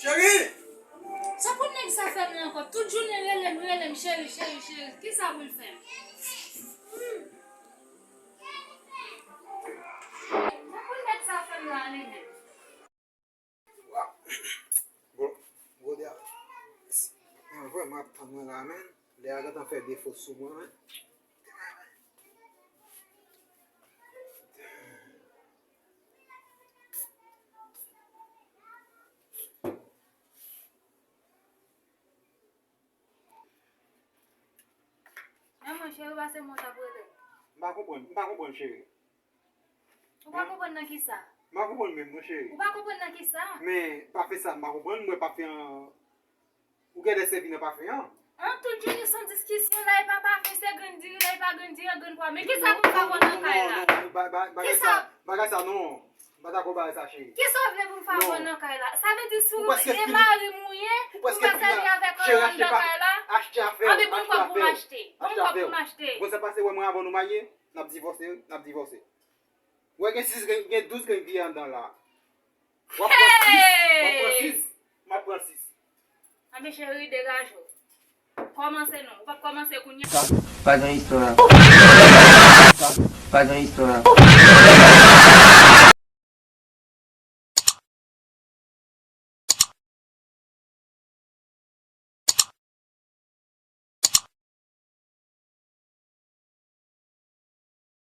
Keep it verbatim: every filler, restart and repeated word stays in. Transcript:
Cheri! Sa pou nèg sa fè m la ankò? Tout jounen rele m, rele m, cheri, cheri, cheri. Kisa pou l fè m? Hmm. Sa pou nèg sa fè m la, li menm? Bon, Goda, mwen vrèman ap tann mwen la, men. Lè a gentan fè defo sou mwen, men. Men mwen, cheri, pa se mwen t ap rele. M pa konprann, m pa konprann, cheri. Ou pa konprann nan kisa? M pa konprann menm, non, cheri. Ou pa konprann nan kisa? Men, pafen sa, m pa konprann, mwen pafen an. Ou genlè sèvi nan pafen an. An tout jounen se yon diskisyon, la e pa pafen, se grenn diri, la e pa grenn diri, grenn pwa. Men kisa pou m fè avè w nan kay la? Non, non, non, ba- ba- bagay Kisa? Sa, bagay sa non. M pa dakò bagay sa, cheri. Kisa w vle pou m fè avè w nan kay la? Sa vle di si w e mari m ou ye, pou m pa sèvi avèk ou anndan kay la? Achte afè w, Anben, ban m kòb pou m achte. Ban m kòb pou m achte. Bon, sa pase wè mwen avan nou marye, n ap divòse, n ap divòse. Wè gen sis grenn, gen douz grenn pye anndan la. W ap pran sis, w ap pran sis, m ap pran sis. Anben cheri, degaje w. Kòmanse non. Ou p ap kòmanse kounye a. Pa gen istwa. Pa gen istwa.